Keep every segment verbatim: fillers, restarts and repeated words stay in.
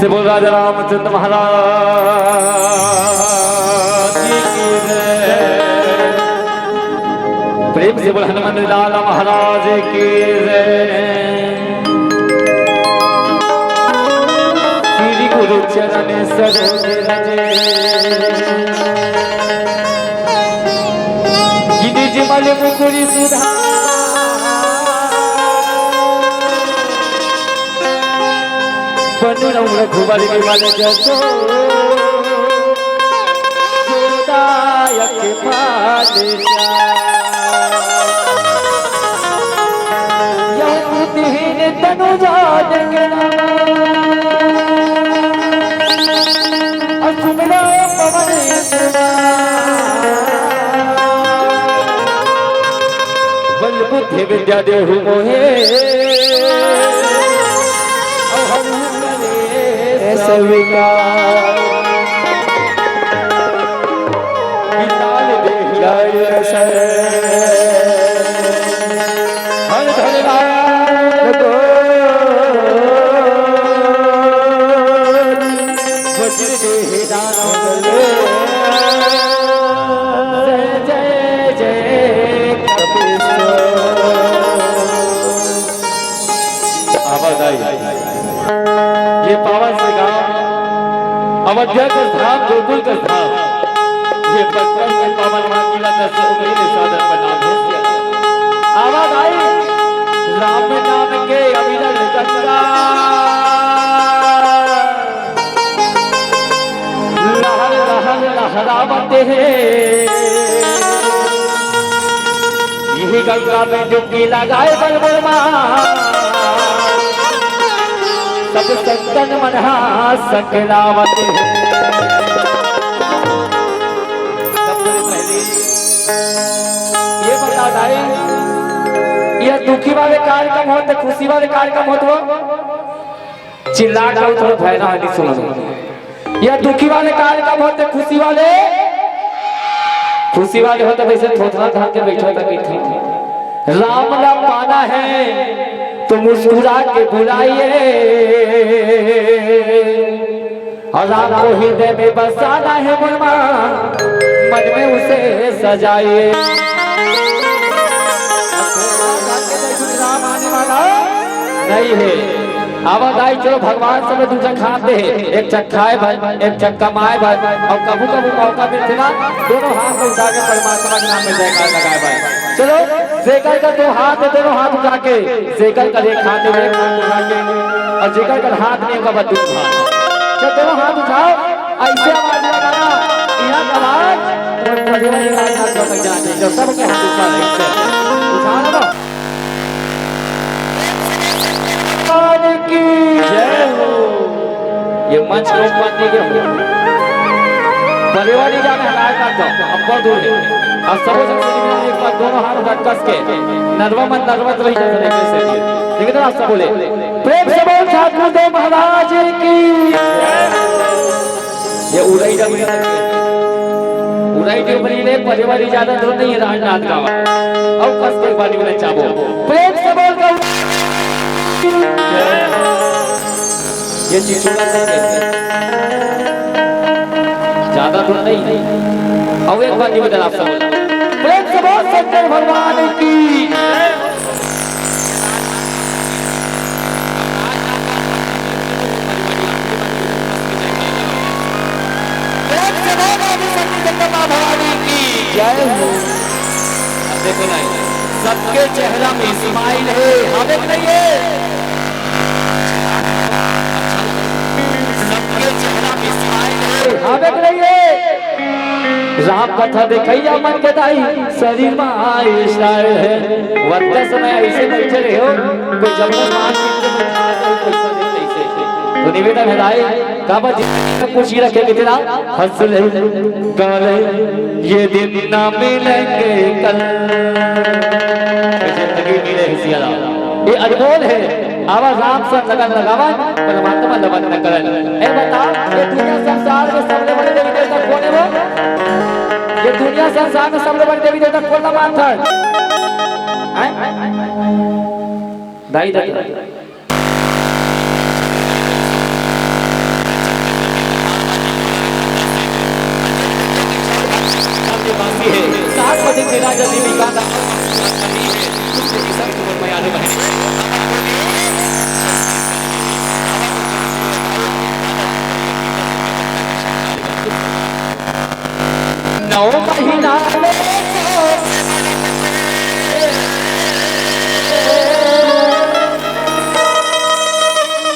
से बोल राजा रामचंद्र महाराज की जय। प्रेम से बोल हनुमान लाल महाराज की जय। श्री गुरु चरण सरोज रज, जिन जिमल मुकुर सुधार। बन रंग रघुबर विमल जसो, जो दायक फल पाए। यह बुद्धिहीन तनु जात के नाम, और सुमिरो पवन सुत। बल बुद्धि विद्या देहु मोहे, अहम कलेश विकार। विशाल देहि लाल सर, हर धन लाल को। वज्र देहि दानव बल। जय जय जय कपीश्वर। आवाज आई। ये पावन से गांव अवध्या का धाम, गोकुल का धाम, ये बचपन के पावन माटी ला दस उंगली में सादर प्रणाम है। आवाज आई। राम नाम के अविरल गंगा लहर लहर लहरावत हे। यही गंगा में डुबकी लगाए बर मोर माँ, सब संतन मन हा सकलावत हे। सबसे पहले ये बता दाई, ये दुखी वाले कार्यक्रम होत हे, खुशी वाले कार्यक्रम होत हे? चिल्ला के थोड़ा भैरा हनी सुनो। ये दुखी वाले कार्यक्रम होत हे, खुशी वाले, खुशी वाले होत हे, वैसे थोथना धान के बैठा था कि थे। राम ला पाना है तो मुस्कुरा के बुलाइए, और राम को हृदय में बसाना है मोर माँ, मन में उसे सजाइए। राम आने वाला नहीं है। आवाज आई, चलो भगवान सब दू झन हाथ दे, एक चक्का खाए बर, एक चक्का कमाए बर, और कभू कभू मौका मिलथे ना, दोनों हाथ में उठा के परमात्मा के नाम में जयकार लगाए बर। चलो, जेकर कर दो हाथ, दोनों हाथ उठा के, जेकर कर एक हाथ, एक हाथ उठा के, और जेकर कर हाथ नहीं होगा, बस दू हाथ। चलो, दोनों हाथ उठाओ, ऐसे आवाज लगाना, यहाँ का आवाज और पढ़ने वाली आवाज ना तक जाना चाहिए। जब सबके हाथ ऊपर है, ऐसे उठा लो। भगवान की जय हो। ये मंच के ऊपर दिए हो। परिवारी जाने हटाए कर दो, अब बहुत दूर है। अब सबो जन से निवेदन, एक बार दोनों हाथ उठा कस के, नरवा मन नरवत रही जैसे रेखा से। देखिए तो आप सब बोले, प्रेम से बोल ठाकुर देव महाराज की। ये उड़ाई डबरी तक के। उड़ाई डबरी ले परिवारी ज्यादा दूर नहीं है, राजनांदगांव। अब कस के एक बार निवेदन चाहबो। प्रेम से बोल के ये चिचोला करके ज्यादा दूर नहीं है। अब एक बार निवेदन आप सब, प्रेम से बोल शंकर भगवान की। प्रेम से बोल आदि शक्ति जगदम्बा भवानी की जय हो। देखो नहीं, सबके चेहरा में स्माइल है, हवे कि नहीं है? सबके चेहरा पे स्माइल है। हाँ, देख रही है? राम कथा देखैया मन के दाई, शरीर में स्टाइल है। वरते समय ऐसे बैठे रहे हो, कोई जबरन मार पीट के बैठा दे, कोई पैसा दे, ऐसे। तो निवेदन है दाई, काबर जिंदगी में कुछ ही रखे कितना हंस ले, गा ले, ये दिन ना मिलेंगे कल। ये जिंदगी मिले है सिया राम। ये अनमोल है। आवा राम सन लगन लगावन, परमात्मा लवन न करन। ए बता, ये दुनिया संसार में सबले बड़े देवी देवता कोन हे वो? ये दुनिया संसार में सबले बड़े देवी देवता कोन ला मानथन? हैं? दाई दाई। बाकी है। सात बजे से राजा जी निकाला। उससे भी संत और मयालु बहने। नौ महीना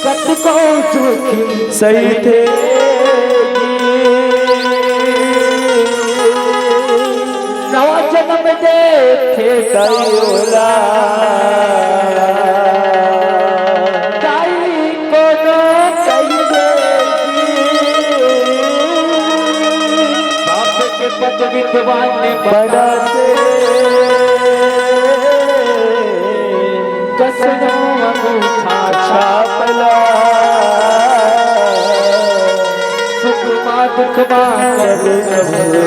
कतको जोखिम सही थे। नवा जन्म दे थे कयोला। दाई कोनो कही दे। बाप के पद विद्वान ने बड़ा से कसनो अंगूठा छापला। सुखमा दुखमा कबू कबू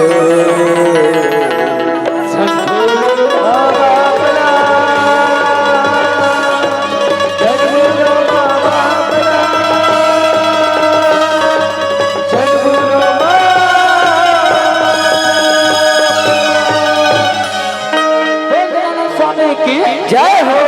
संभोग बाबला। जय बोलो बाबला। जय बोलो बाबला। बोल दयानंद स्वामी की जय हो।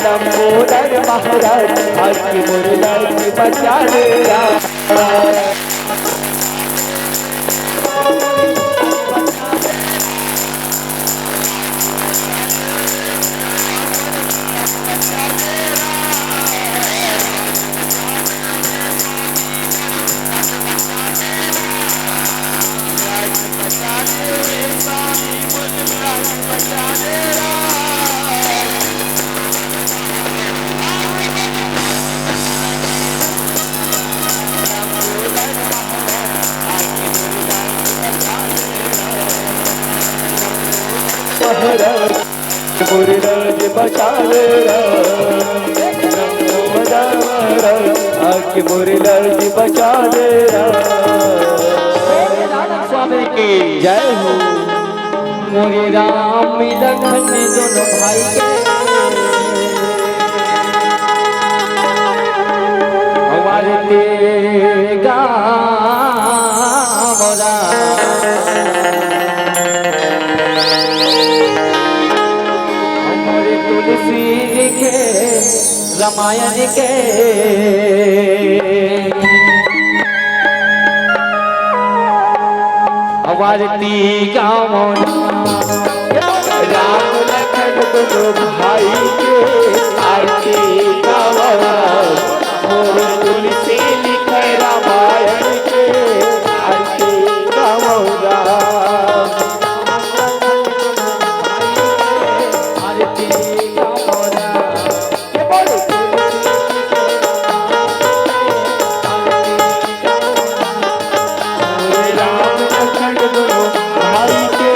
लंबोदर महाराज आज के मुरला के बचा ले राम। आके मोरे लाल जी बचा दे राम। स्वामी की जय हो। मोरे राम लखन दोनों भाई के आरती गावरा। हमरे तुलसी लिखे रामायण के। आरती गावो राम लखन दोनों भाई के, आरती गावो राम। मोर तुलसी लिखे रामायण के, आरती गावो राम। आरती गावो राम। राम लखन दोनों भाई के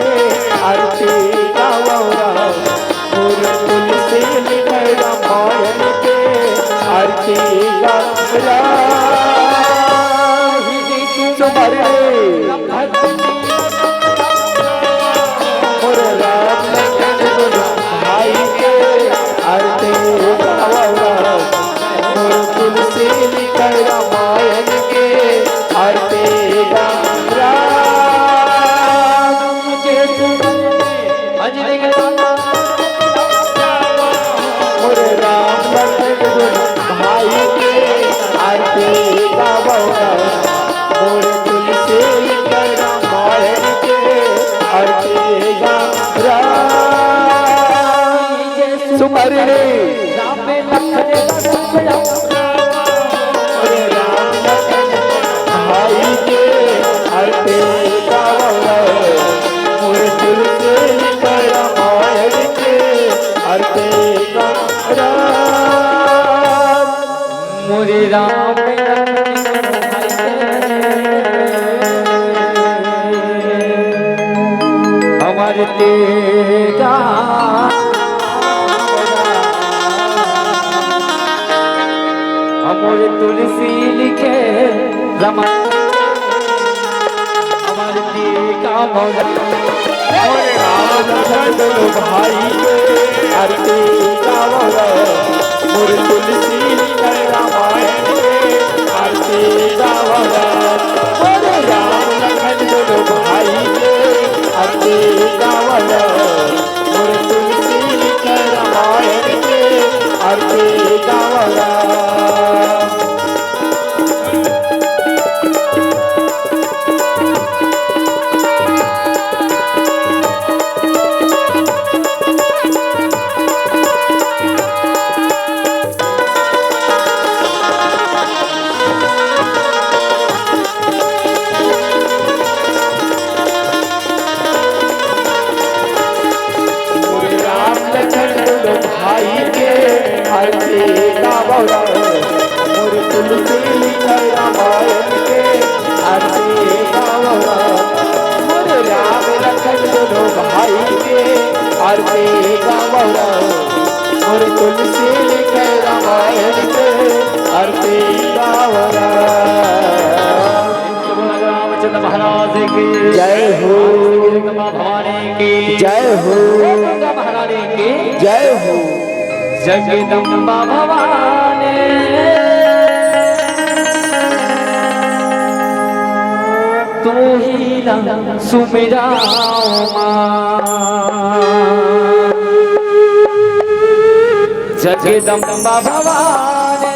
आरती गावो राम। मोर तुलसी लिखे रामायण के आरती गावो राम। सुमर रे। मोर राम लखन दोनों भाई के आरती गावो राम। मोर तुलसी लिखे रामायण के आरती गावो राम। अंजलि के मोर राम लखन दोनों भाई के आरती गावो राम। मोर तुलसी लिखे रामायण के आरती गावो राम। सुमर रे। मोर राम लखन भाई के आरती गावो राम। मोर तुलसी लिखे रामायण के आरती गावो राम। मोरे राम लखन भाई के आरती गावो राम। मोर तुलसी लिखे रामायण के आरती गावो राम। मोर राम लखन दोनों भाई के आरती गावो राम। मोर तुलसी लिखे रामायण के आरती गावो राम। मोर राम लखन दोनों भाई के आरती गावो राम। मोर तुलसी लिखे रामायण के आरती गावो राम। मोर राम लखन दोनों भाई के आरती गावो राम। मोर तुलसी लिखे रामायण के आरती गावो राम। मोर राम लखन दोनों भाई के आरती गावो राम। मोर तुलसी लिखे रामायण के आरती गावो राम। रामचंद्र महाराज की जय हो। जगदम्बा भवानी की जय हो। दुर्गा महारानी की जय हो। जगदम्बा भवानी तू ही ना सुमिराओ माँ। जगदम्बा भवानी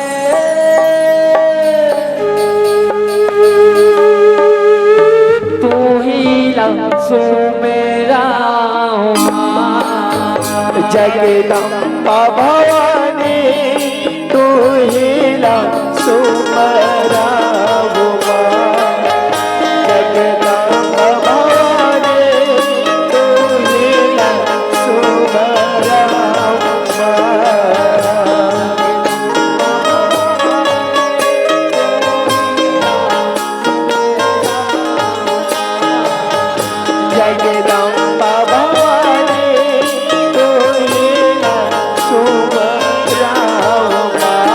तू ही ना सुमिराओ माँ। जगदम्बा भवानी तू ही ना सुमिराओ माँ। जगदम्बा भवानी तू ही ना सुमिराओ माँ। जगदम्बा भवानी तू ही ना सुमिराओ माँ।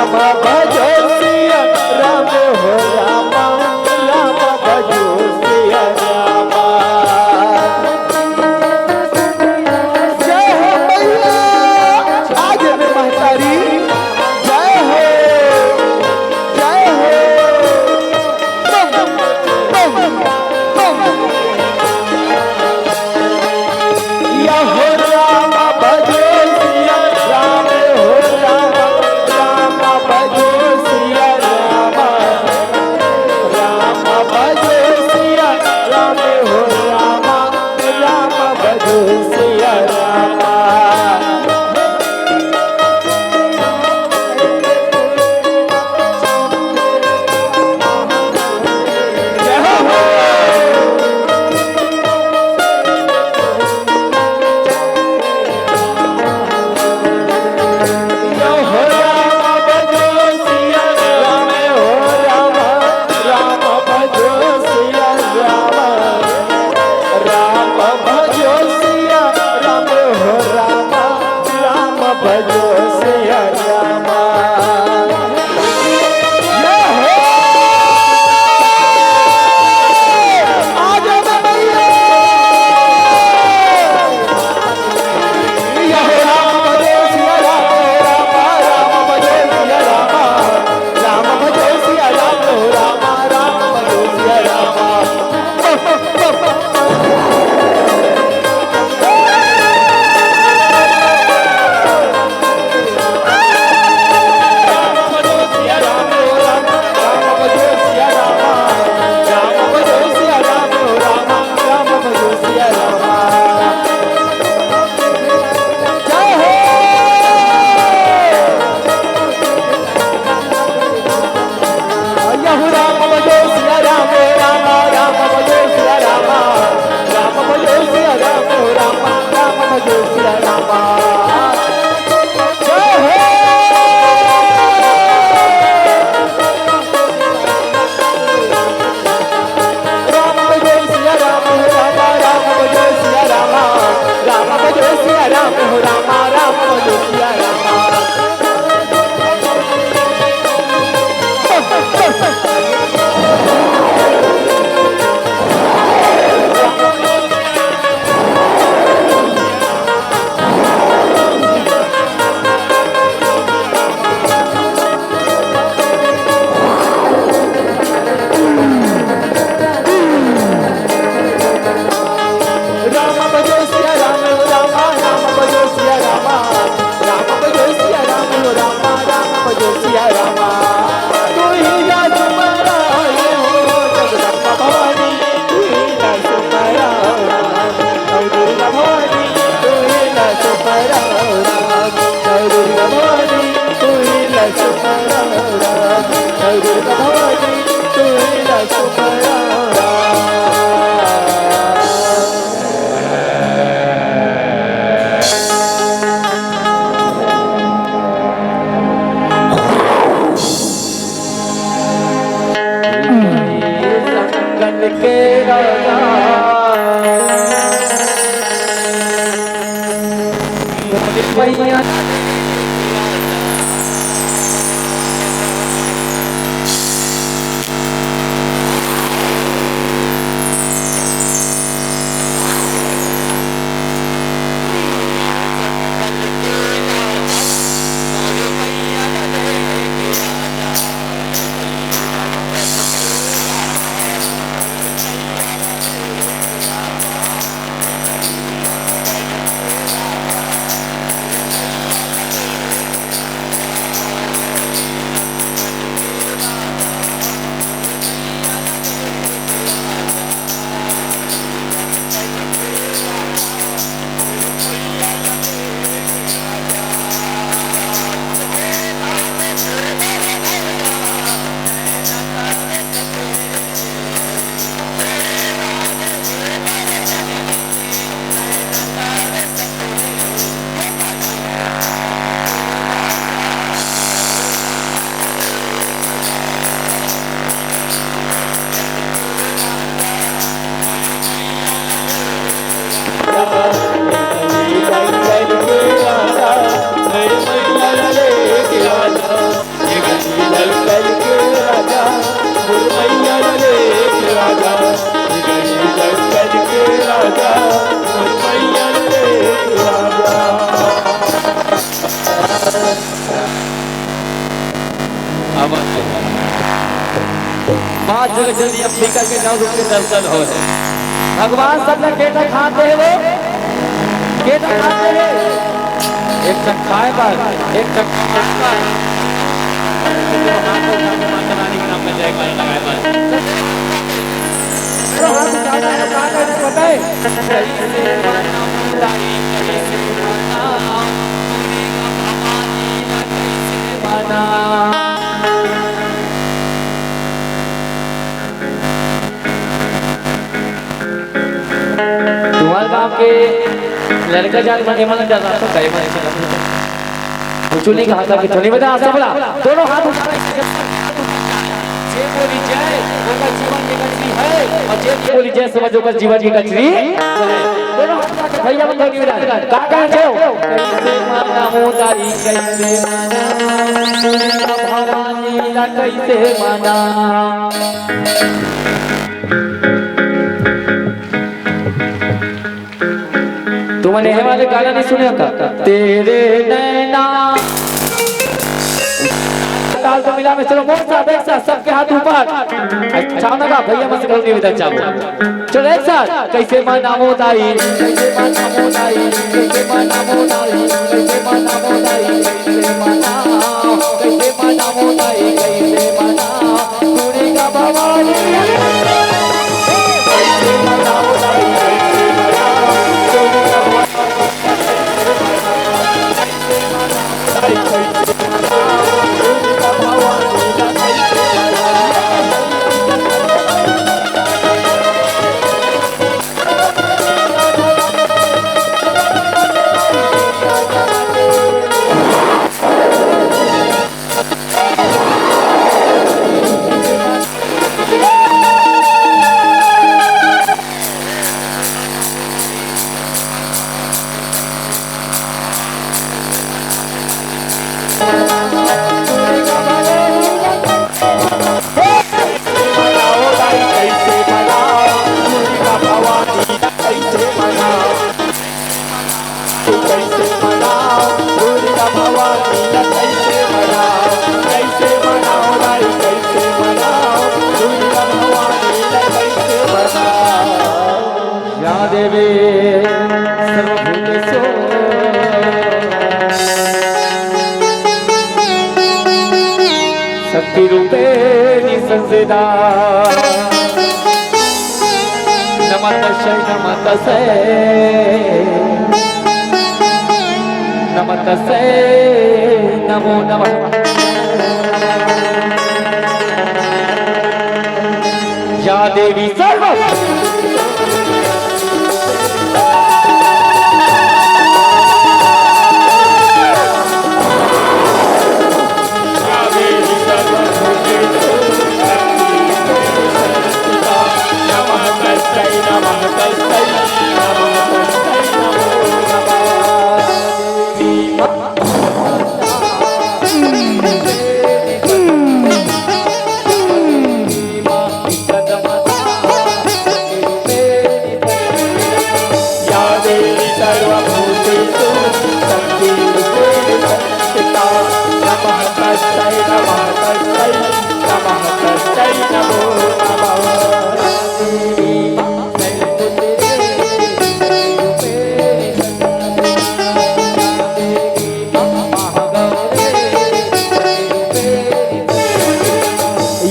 राम भजो सिया राम हो राम, राम भजो सिया राम। जय हो मैया, आज में महतारी, जय हो, जय हो। Bomb, bomb, bomb. या हो राम भजो सिया राम, हो राम, राम भजो सिया राम, राम भजो सिया राम, हो राम, राम भजो सिया राम। माँ जगत जननी अंबिका के नौ रूप के दर्शन होय। भगवान सब ला के ठन हाथ दे हे वो, के ठन हाथ दे हे। एक ठन खाय बर, एक ठन पीये बर। हाथ उठा के माता रानी के नाम में जयकारा लगाय बर। तुम्हर गांव के लड़का जात मन एमन डराथव, कहे मन कुछु नहीं कहा था कि थोड़ी बता, सबला दोनों हाथ उठा। जे बोली जय, ओकर जीवन के कचरी है, और जे बोली जय, समझ ओकर जीवन के कचरी। दोनों हाथ उठा के भैया मन थोड़ी बता, का कहे छो? कैसे मनावो दाई, कैसे मनावो, दुर्गा भवानी ला कैसे मनावो। तुमन ये वाले गाना नहीं सुने का? तेरे नैना। ताल तो मिला में, चलो, मोर साथ, एक साथ, सबके हाथ ऊपर। अच्छा, ना, भैया, मत करो, निवेदन चाहूँ। चलो, एक साथ। कैसे मनावो दाई, कैसे मनावो दाई, कैसे मनावो दाई, कैसे मनावो दाई, कैसे मनावो, कैसे मनावो दाई, कैसे मनावो। या देवी सर्वभूतेषु शक्तिरूपेण संस्थिता। नमः तस्यै, नमः तस्यै, नमः तस्यै, नमो नमः। या देवी सर्व या देवी सर्वभूतेषु शक्तिरूपेण संस्थिता। नमः तस्यै, नमः तस्यै, नमः तस्यै, नमो नमः। या देवी सर्वभूतेषु शक्तिरूपेण संस्थिता। नमः तस्यै, नमः तस्यै, नमः तस्यै, नमो नमः।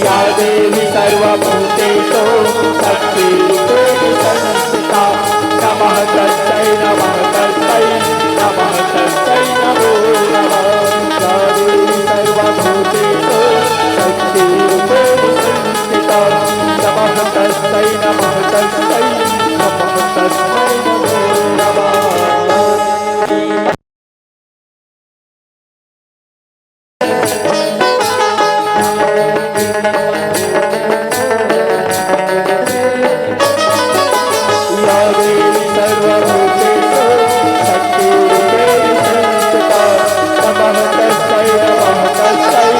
या देवी सर्वभूतेषु शक्तिरूपेण संस्थिता। नमः तस्यै, नमः तस्यै, नमः तस्यै, नमो नमः। या देवी सर्वभूतेषु शक्तिरूपेण संस्थिता। नमः तस्यै, नमः तस्यै,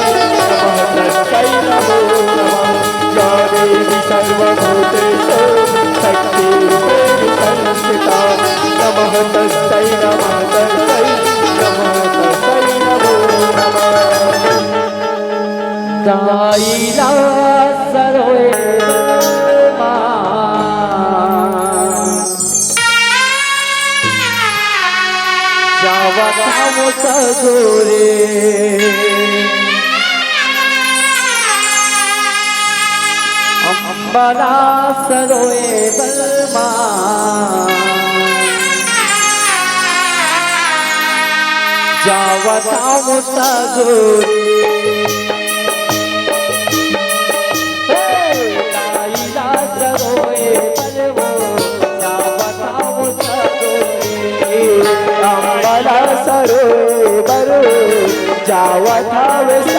नमः तस्यै, नमो नमः। या देवी सर्वभूतेषु शक्तिरूपेण संस्थिता। नमः तस्यै, नमः तस्यै, नमः तस्यै, नमो नमः। दाई ला सरोए मा। जावत हवं सगुरे। अम्बा ला सरोए बर मा। जावत हवं सगुरे। हे, दाई ला सरोए बर वो, जावत हवं सगुरे। अम्बा ला सरोए बर वो, जावत हवं